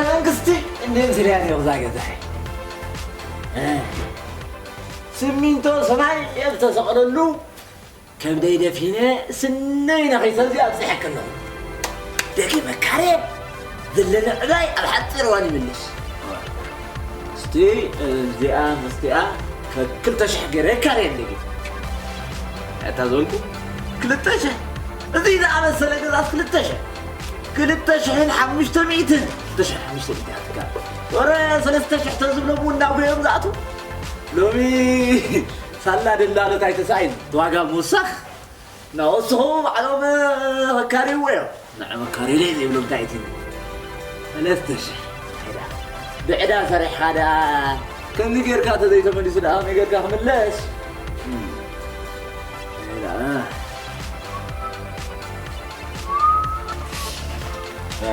መንግስቲ እንዴም ስልያን እዮ ክዛ ገዛይ። እ፣ ስሚንቶ ሰማይ እየ ዝተሰቕለሉ፣ ከብደይ ደፊነ ስነይ ነኺሰ እዚ ኣብፅሐኪ ኣለኹ። ደጊመ ካሬ ዘለኒ ዕባይ ኣብ ሓፂር እዋን ይምልስ። እስቲ እዚኣ ምስቲኣ ከክልተ ሽሕ ገይረ ካሬ እንደጊ። እታ ዝበልኩ ክልተ ሽሕ፣ እዚ ዝኣመሰለ ገዛስ ክልተ ሽሕ፣ ክልተ ሽሕን ሓሙሽተ ሚእትን፣ ክልተ ሽሕን ሓሙሽተ ሚእትን ኣትካ። ወረ ሰለስተ ሽሕ ተዝብሎም እውን ናብ ገዮም ዝኣትዉ። ሎሚ ሳላ ደላሎት ኣይተሳኢን፣ ዋጋ ምውሳኽ እናወስኹ ባዕሎም ከካርይዎ እዮም። ንዕ መካሪለይ ዘይብሎም እንታይ እቲ ሰለስተ ሽሕ ብዕዳ ሰሪሕኻ ደኣ ከምዚ ጌርካ ተዘይተመሊሱ ደኣ ከመይ ጌርካ ክምለስ? እም። ደኣ፣ እ፣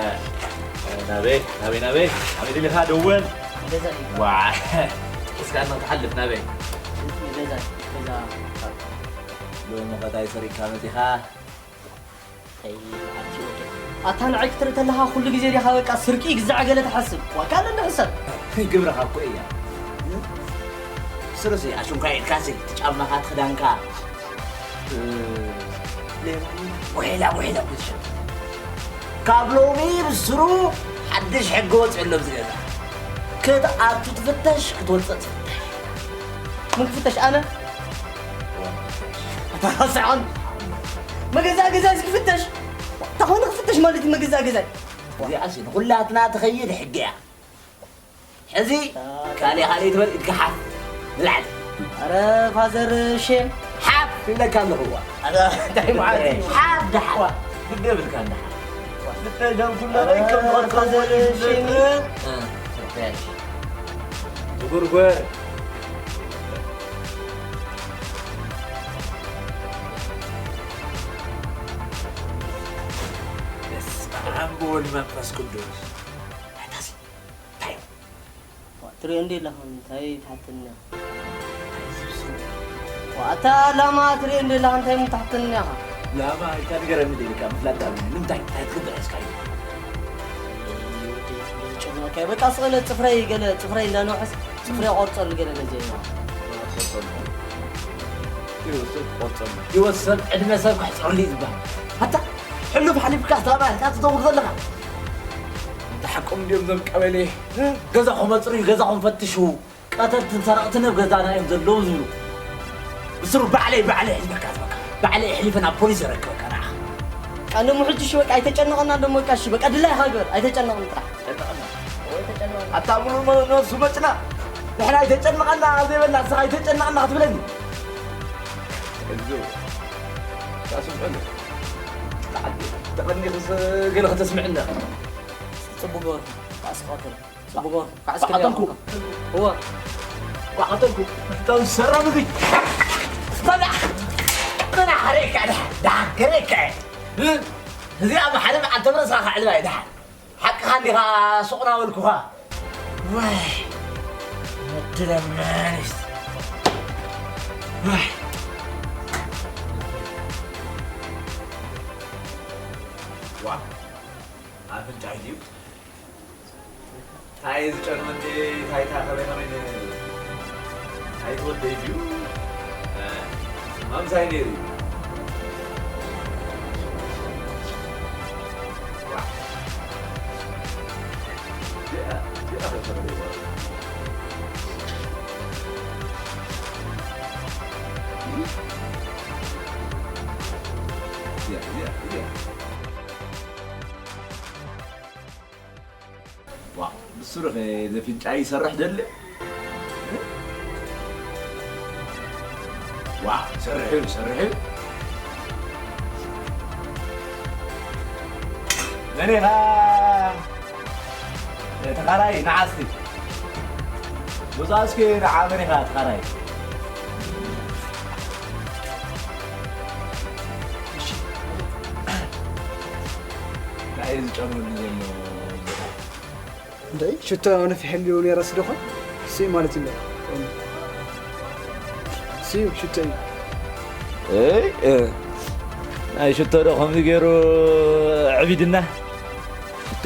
እ፣ ናበይ፣ ናበይ፣ ናበይ፣ ናበይ ደሊኻ ደወል። ገዛ እዩ። ዋ፣ ሒዝካና ትሓልፍ ናበይ? ገዛ፣ ገዛ። ሎሚ ኸ ታይ ሰሪቕካ መጺኻ? ኣይ፣ ኣቲ ወደይ። ኣታ ንዓይ ክትርኢ ተለኻ ኩሉ ግዜ ዲኻ በቃ ስርቂ ይግዛዕ ገለ ትሓስብ? ዋካ ኣለኒ ሕሰብ። ግብርኻ እኮ እያ። ስሩሲ ኣሽንኳይ ኢድካሲ፣ እቲ ጫማኻ፣ እቲ ክዳንካ። እ፣ ሌባ፣ ውሒላ፣ ውሒላ ክትሸጥ። ካብ ሎሚ ብስሩ ሓድሽ ሕጊ ወፂኡ ኣሎ ኣብዚ ገዛ። ክትኣቱ ትፍተሽ፣ ክትወፅእ ትፍተሽ። ምን ክፍተሽ ኣነ? ኣታ ረስዖን። መገዛ ገዛይ ክፍተሽ? እንታይ ክፍተሽ ማለት እዩ መገዛ ገዛይ? እዚኣሲ ንኹላትና ትኸይድ ሕጊ እያ። ሕዚ ካልእ ካልእ ትበል፣ ኢድካ ሓፍ ንላዕሊ። ኣረ ፋዘር ሼም። ሓፍ ይብለካ ኣለኹ። ኣረ እንታይ መዓት እዩ? ሓፍ ደሓር። ግደ የብልካ እንዳ ሓፍ። ፍተሽ ደም ኩሎ ኧረ ናይ ከም ፋዘር ሼም። እ፣ ፍተሽ። ትጉርጉር። በስመ ኣብ ወወልድ መንፈስ ቅዱስ። ኣታሲ፣ እንታይ እዩ? ትሪኦ እንዴ ኣለኻ እንታይ ትሓተኒ? እንታይ እዩ ዝብሱ? ዋታ ላማ ትሪኦ እንዴ ኣለኻ እንታይ ምን ትሓተኒ ኢኻ? ላማ ኢልካ ንገረኒ ደሊካ ምፍላጥ ዳኣ ንምንታይ? እንታይ ትገብር ሒዝካዮ? ጨናካይ በቃ ስቕለ ጽፍረይ ገለ ጽፍረይ እንዳነውሐስ ጽፍረይ ቆርጸሉ ገለ ነዚ እዩ። ቆርጸሉ። ህይወት ሰብ ቆርጸሉ። ህይወት ሰብ ዕድመ ሰብ ክሕጽረሉ እዩ ዝበሃል። ኣታ ሕሉፍ ሓሊፍካ ሳባ ኢልካ ትዘውር ዘለኻ። ኣንታ ሓቆም እንድዮም እዞም ቀበሌ። እ? ገዛኹም ኣጽርዩ፣ ገዛኹም ፈትሹ። ቀተልትን ሰረቕትን ኣብ ገዛና እዮም ዘለዉ ዝብሉ። ብስሩ ባዕለይ፣ ባዕለይ ኣሕሊፈካ ዝበካ። ባዕለይ ኣሕሊፈ ናብ ፖሊስ ዘረክበካ ንዓኻ። ቃ፣ እሞ ሕጂ እሺ በቃ ኣይተጨነቐና፣ እንደሞ በቃ እሺ በቃ ድላይኻ ግበር፣ ኣይተጨነቕን ጥራሕ። ኣይተጨነቕና። ኣታ ሙሉ መ-፣ ነብሱ መጭና። ንሕና ኣይተጨነቐና ዘይበልና፣ ንስኻ ኣይተጨነቐና ክትብለኒ። እግዞ። ካስም ዕል። ተቐኒኽስ ገለ ከተስምዕና። ጽቡቕ ገበርኩ። ኣስኻትም። ጽቡቕ፣ ካዕስ ክልያ ቀተልኩ። እዋ። ኳ ቀተልኩ። እቶም ሰራም እዚ። ስተብያ። ምን ኣሕሬካ፣ ደሓን፣ ደሓን፣ ገሬካ። እ? እዚኣ ብሓደ መዓልቲ ተመለስካ ከዕልባ እየ፣ ደሓን። ሓቅኻ እንዲኻ ሱቕ ናበልኩኻ። ዋይ። ወዲ ለማኒስ። ዋይ። ዋ። ኣፍንጫይ ድዩ? ታይ ዝጨንወኒ ታይታ ከመይ ከመይ ን-፣ ኣይትወደይ ድዩ? እ፣ ማምሳይ ነይሩ እዩ። ዋ። እዚኣ፣ እዚኣ ኸ ከመይ ማለት እዩ? እዚኣ፣ እዚኣ፣ እዚኣ። ዋ፣ ብስሩ ኸ ዘፍንጫ ይሰርሕ ደሊ? ዋ፣ ይሰርሕ እዩ፣ ይሰርሕ እዩ። መን ኢኻ? ተኻራይ፣ ንዓ እስቲ። ውጻእ እስኪ ንዓ፣ መን ኢኻ ተኻራይ? እሺ። እንታይ እዩ ዝጨምረሉ ዘሎ? እንታይ ሽቶ ነፊሐሉ ነይረስ ዶ ኾን? ሲ ማለት እዩ። ሲ ሽቶ እዩ። እይ፣ እ፣ ናይ ሽቶ ዶ ከምዚ ገይሩ ዕቢድና? ሽቶ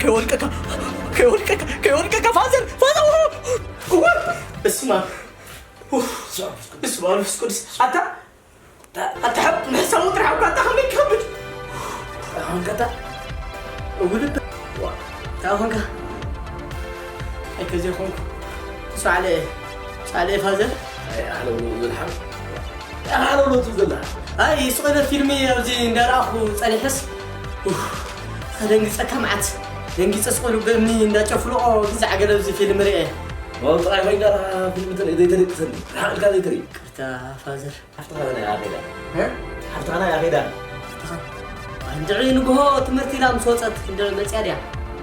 ከይወድቀካ፣ ከይወድቀካ፣ ከይወድቀካ፣ ፋዘር፣ ፋዘር፣ ው-፣ ው-፣ በስመ ኣብ። ኡፍ፣ በስመ ኣብ መንፈስ ቅዱስ። ኣታ፣ ኣታ ሓብ፣ ምሕሳቡ ጥራሕ እኳ ኣታ ከመይ ክኸብድ። ኣታ ኾንካ ኣታ፣ እውልድ፣ ዋ፣ ኣታ ኾንካ። ኣይ፣ ከዚ ኾንኩ። ሳዕለ፣ ሳዕለ ፋዘር። ኣይ፣ ኣለው፣ ኣለው፣ ዝብል ሓብ። ኣለው፣ ኣለው፣ ትብል ዘላ። ኣይ፣ ስቕ ኢለ ፊልም ኣብዚ እንዳረኣኹ ጸኒሐስ፣ ኡፍ፣ ከደንግጸካ መዓት። ደንጊጸ ስቕ ኢሉ በኒ እንዳጨፍልቖ ግዛዕ ገለ ኣብዚ ፊልም ርኤ። ዋው፣ ጥራይ ኮይንካ ፊልም ትርኢ፣ ዘይተደቅሰኒ። ርሓቕ ኢልካ ዘይትርኢ። ይቅርታ ፋዘር። ሓፍትኻ ናይ ኣኼዳ። እ? ሓፍትኻ ናይ ኣኼዳ። ሓፍትኻ? እንድዒ ንግሆ ትምህርቲ ኢላ ምስ ወጸት እንድዒ መጽያ ድያ?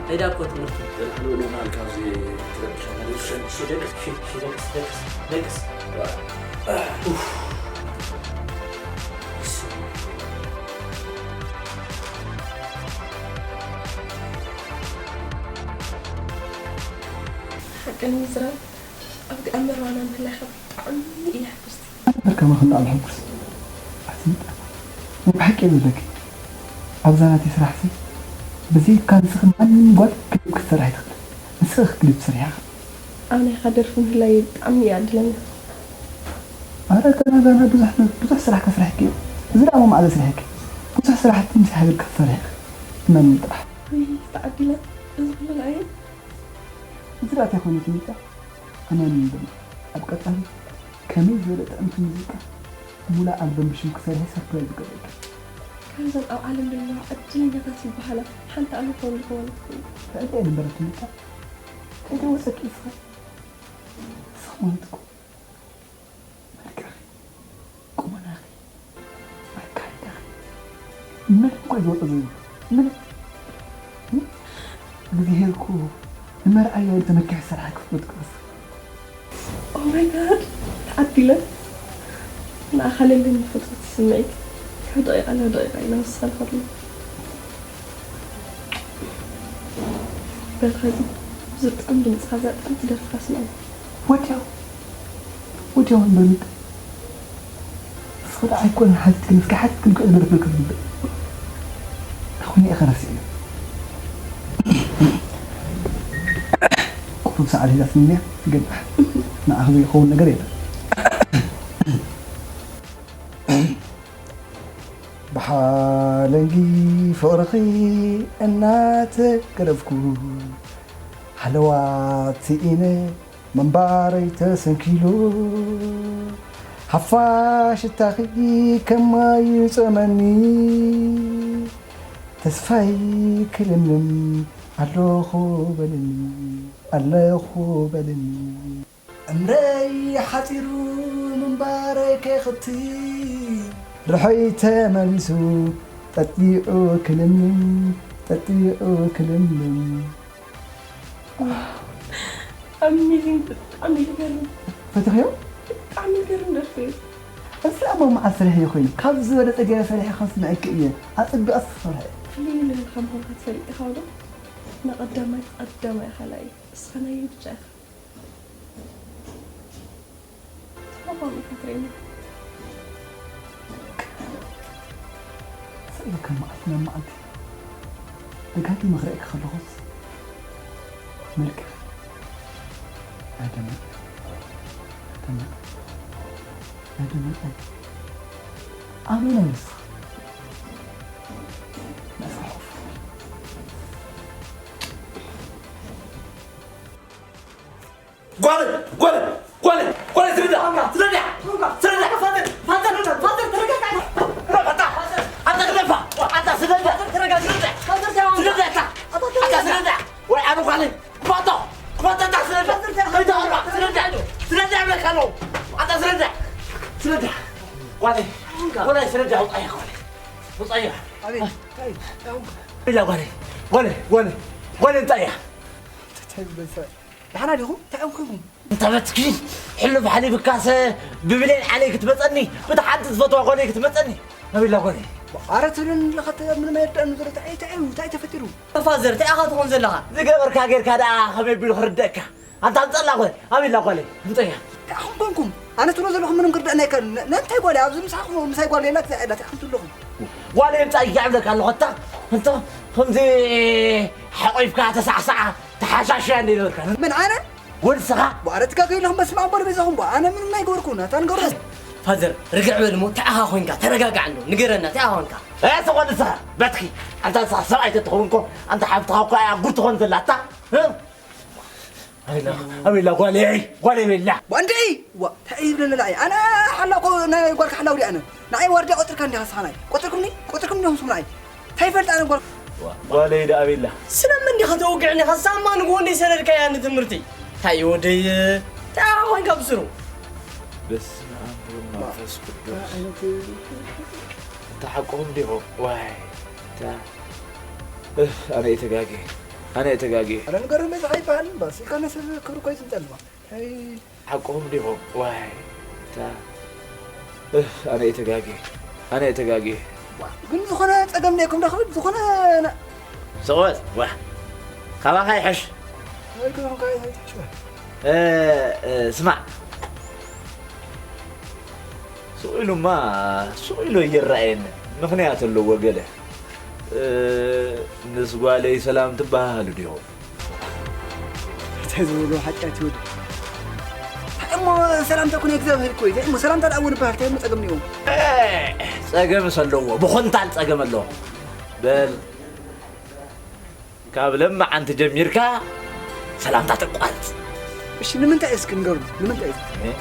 ከይዳ እኮ ትምህርቲ። ዘልኣሉ ንባል ካብዚ ትረብሻ ማለት እዩ። ሺ፣ ሺ፣ ደቅስ፣ ሺ፣ ሺ፣ ደቅስ፣ ደቅስ፣ ደቅስ። ዋ። ኡፍ። ሓቂ ንምዝራብ፣ ኣብቲ ኣብ መርዋና ምህላይካ ብጣዕሚ እየ ሕጉስቲ። ኣነ ከማኺ እንዳበልኩስ ኣፍሊጣ። ናይ ብሓቂ እየ ዝብለኪ። ኣብዛ ናተይ ስራሕሲ ብዘይካ ንስኺ ማንም ጓል ክሊፕ ክትሰርሕ ኣይትኽእልን። ንስኺ ክሊፕ ሰሪሕኻ። ኣብ ናይኻ ደርፊ ምህላየይ ብጣዕሚ እየ ዕድለኛ። ኣረ ገና ገና ብዙሕ ብዙሕ ስራሕ ከስርሐኪ እዩ። እዚ ደኣ መዓዝ ሰሪሐኪ? ብዙሕ ስራሕቲ ምስ ሓቢርካ ትሰርሒ ኢኺ። እመኒ ጥራሕ። ውይ ተዓዲለ። እዚ ኩሉ ርኣየ። እዚ ደኣ እንታይ ኮይኑ ትምጣ? ኣነ እምበር ኣብ ቀጻሊ ከመይ ዝበለ ጥዕምቲ ሙዚቃ ሙሉእ ኣልበም ብሽም ክሰርሒ ሰርፕራይዝ ይገብረልኪ። ካብዘን ኣብ ዓለም ዘለዋ ዕድለኛታት ዝበሃላ ሓንቲ ኣነ ክኸውን ድኾነ ትኽእል። ብዕድለይ እምበር ትምጣ ከይተወጸኪ ኢስኻ ስኽ ማለት እኮ መልክዕኺ፣ ቁመናኺ፣ ኣካይዳኺ ምንም እኮ ዝወጾ ዘይብሉ ምንም። እግዚኣብሄር እኮ ንመርኣያ ኢሉ ተመኪሑ ዝሰርሓ ክፍሎት ቅርሲ። Oh my God፣ ተዓዲለ። ንኣኻ ለለኒ ፍልጠት ስምዒት ካብ ደቂቓ ናብ ደቂቓ እዩ እናወሰኸልካ ኣሎ። በል ኸዚ፣ እዚ ጥዑም ድምፅኻ፣ እዛ ጥዕምቲ ደርፍኻ ስምዐኒ። ወዲያው፣ ወዲያው እምበር ምንታይ? ንስኺ ደኣ ኣይኮነን ሓቲትክኒ፣ እስከ ሓቲትክኒ እኮ እየ ዝደርፈልኪ ዝግብእ። ኣኹኒ ኢኻ ረሲዕዮ። ቁሩብ ሰዓት ሒዛትኒ እያ፣ ትገድሕ። ንዓኺ ዘይኸውን ነገር የለን። ብሓለንጊ ፍቕርኺ እናተገረፍኩ፣ ሃለዋት ስኢነ ምንባረይ ተሰንኪሉ። ሓፋሽ ሽታኺ ከም ማይ ይጸመኒ፣ ተስፋይ ክልምልም ኣለኹ በልኒ፣ ኣለኹ በልኒ። ዕምረይ ሓጺሩ ምንባረይ ከይኽቲ፣ ርሖይ ተመሊሱ ጠጢዑ ክልምልም፣ ጠጢዑ ክልምልም። ኣሜዚንግ፣ ብጣዕሚ እዩ ዝገርም። ፈቲኽዮ? ብጣዕሚ ዝገርም ደርፊ እዩ። እዚ ኣቦ መዓስ ሰሪሐዮ ኮይኑ? ካብዚ ዝበለጸ ገይረ ሰሪሐ ከስምዐኪ እየ። ኣጸቢቐ ዝተሰርሐ። ፍልይ ዝበልካ ምዃንካ ትፈልጥ ኢኻ ዶ? ንቐዳማይ ቀዳማይ ኢኻ ላኢ። እስኻ ናይ ብቻ ኢኻ። ተቋም ኢኻ ትርእየኒ። ስእሊ ከም መዓልቲ ናብ መዓልቲ ደጋጊመ ክርእየኪ ከለኹስ መልክዕ ኣደመ-፣ ኣደመ-፣ ኣደመ-፣ ኣበይ ናይ ንስኻ? ጓል፣ ጓል፣ ጓል፣ ጓል፣ ስረዳ፣ ስረዳ፣ ስረዳ። ፋዘር፣ ፋዘር፣ ፋዘር፣ ተረጋጋ። ስረዳ! ስረዳ! ስረዳ! ኣታ ስረዳ! ወይ ኣነ ጓለይ! ክፈቶ! ክፈቶ ኣታ ስረዳ! ከይተቐርባ! ስረዳ! ስረዳ እብለካ ኣለኹ! ኣታ ስረዳ! ስረዳ! ጓለይ! ወላይ ስረዳ! ውጻያ ጓለይ! ውጻያ! ኣቤት! እንታይ እዩ? እንታይ ኾንካ? ኢላ ጓለይ! ጓለይ! ጓለይ! ጓለይ ውጻያ! እንታይ እዩ በዛ? ደሓና ዲኹም? እንታይ እዮም ኮይንኩም? እንተ በትኪ፣ ሕሉፍ ሓሊፍካሰ ብብሌን ዓለይ ክትመጸኒ፣ ብቲ ሓንቲ ዝፈትዋ ጓለይ ክትመጸኒ። ኣቤላ ጓለይ። ኣረ ትብለኒ ኣለኻ፣ ተ-፣ ምንም ኣይርዳእን ዘሎ። እንታይ፣ እንታይ እዩ? እንታይ ተፈጢሩ? ፋዘር፣ እንታይ ኢኻ ትኾን ዘለኻ? ዝገበርካ ጌርካ ደኣ ከመይ ቢሉ ክርደእካ? ኣንታ ኣምጸላ ጓለይ፣ ኣቤላ ጓለይ፣ ኣምጸያ። እንታይ ኢኹም ኮንኩም? ኣነ ትብሎ ዘለኹም ምንም ክርዳእና ኣይከኣልን። ነ-፣ ነንታይ ጓለይ ኣብዚ ምሳኹም፣ ምሳይ ጓለይ የላ፣ እንታይ ኢኹም ትብሉ ኣለኹም? ጓለይ ኣምጻያ ይብለካ ኣለኹ፣ ኣታ፣ እንተ ከምዚ ሓቆይፍካ ተሳዕሳዓ፣ ተሓሻሽያ እንደ ነበርካ። ምን ኣነ? ወልስኻ? ቧረ ትጋገዩ ኣለኹም፣ በስመ ኣብ በሉ በይዛኹም፣ ቧ-፣ ኣነ ምንም ኣይገበርኩን፣ ኣታ ንገሩ። ፋዘር፣ ርግዕ በል እሞ፣ እንታይ ኢኻ ኮንካ? ተረጋጋዕ እንዶ፣ ንገረና፣ እንታይ ኢኻ ኮንካ? እ፣ ስቕ በል ንስኻ፣ በትኪ። ኣንታ ንስኻ ሰብኣይ ተትኸውን እኮ፣ ኣንታ ሓፍትኻ እኮ እያ ጉድ ትኾን ዘላ፣ ኣታ። እ? ኣቤላ፣ ኣቤላ፣ ጓለይ፣ ጓለይ ቤላ። ቧ፣ እንዴ! ዋ፣ እንታይ ይብለኒ ንዓይ? ኣነ ሓላው እኮ ናይ ጓልካ ሓላው ድየ ኣነ? ንዓይ ዋርድያ ቆጺርካ እንዲኻ ንስኻ ናይ። ቆጺርኩምኒ? ቆጺርኩምኒ ዲኹም ንዓይ? እንታይ ይፈልጥ ኣነ ጓል-? ዋ፣ ጓለይ ደኣ ቤላ። ስለምን ዲኻ ተወግዕኒ? ከሳማ ንግሆ እንደ ሰደድካያ ንትምህርቲ። እንታይ እዩ ወደይ? እንታይ ኮንካ ብስሩ? በስመ ኣብ ወወልድ ወመንፈስ ቅዱስ። እንታይ ዓይነት? እንተ ሓቅኹም ዲኹም? ዋይ፣ እንታ-፣ እፍ፣ ኣነ እየ ተጋግየ። ኣነ እየ ተጋግየ። ኣነ ንገረመ ዝሓይበሃል እምበር፣ ስልካ ነሰብ ክብሪ እኮ እዩ ዝምጸልዋ። ኣይ። ሓቅኹም ዲኹም? ዋይ፣ እታ፣ እፍ፣ ኣነ እየ ተጋግየ። ኣነ እየ ተጋግየ። ግን ዝኾነ ጸገም እኒኤኩም ዶ ክብል? ዝኾነ ነ-፣ ስቕ በል፣ ዋ። ካባኻ ይሕሽ። ወይ ክብርኩም ካባይ ይሕሽ በል። እ፣ እ፣ ስማዕ። ስቕ ኢሉማ፣ ስቕ ኢሉ ይረኣየኒ። ምኽንያት ኣለዎ ገለ። እ፣ ምስ ጓለይ ሰላም ትበሃሃሉ ዲኹም? እንታይ ዝበሉ ሓጢኣት ይወዱ? እንታይ እሞ ሰላምታ እኮ ናይ እግዚኣብሔር እኮ እዩ። እንታይ እሞ ሰላምታ ደኣ እውን ይበሃል፣ እንታይ እሞ ጸገም እኒኦ? እ፣ ጸገምስ ኣለዎ፣ ብኾንታል ጸገም ኣለዎ። በል፣ ካብ ለማዓንቲ ጀሚርካ ሰላምታ ተቋርጽ። እሺ፣ ንምንታይ እስኪ ንገሩኒ፣ ንምንታይ እስኪ? እ?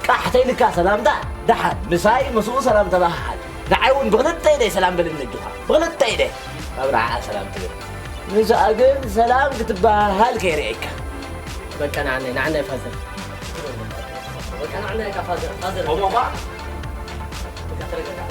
ቃሕ ተይልካ ሰላምታ ደሓን፣ ምሳይ ምስኡ ሰላም ተበሃሃል። ንዓይ እውን ብኽልተ ኢደይ ሰላም በልኒ ኣጆኻ። ብኽልተ ኢደይ ካብ ረሓቓ ሰላም ትብል። ምስኣ ግን ሰላም ክትበሃሃል ከይርእየካ። በቃ ንዓናይ፣ ንዓናይ ፋዘር። በቃ ንዓናይ እካ ፋዘር፣ ፋዘር። ከምኡ ኸዓ? በቃ ተረጋጋዕ።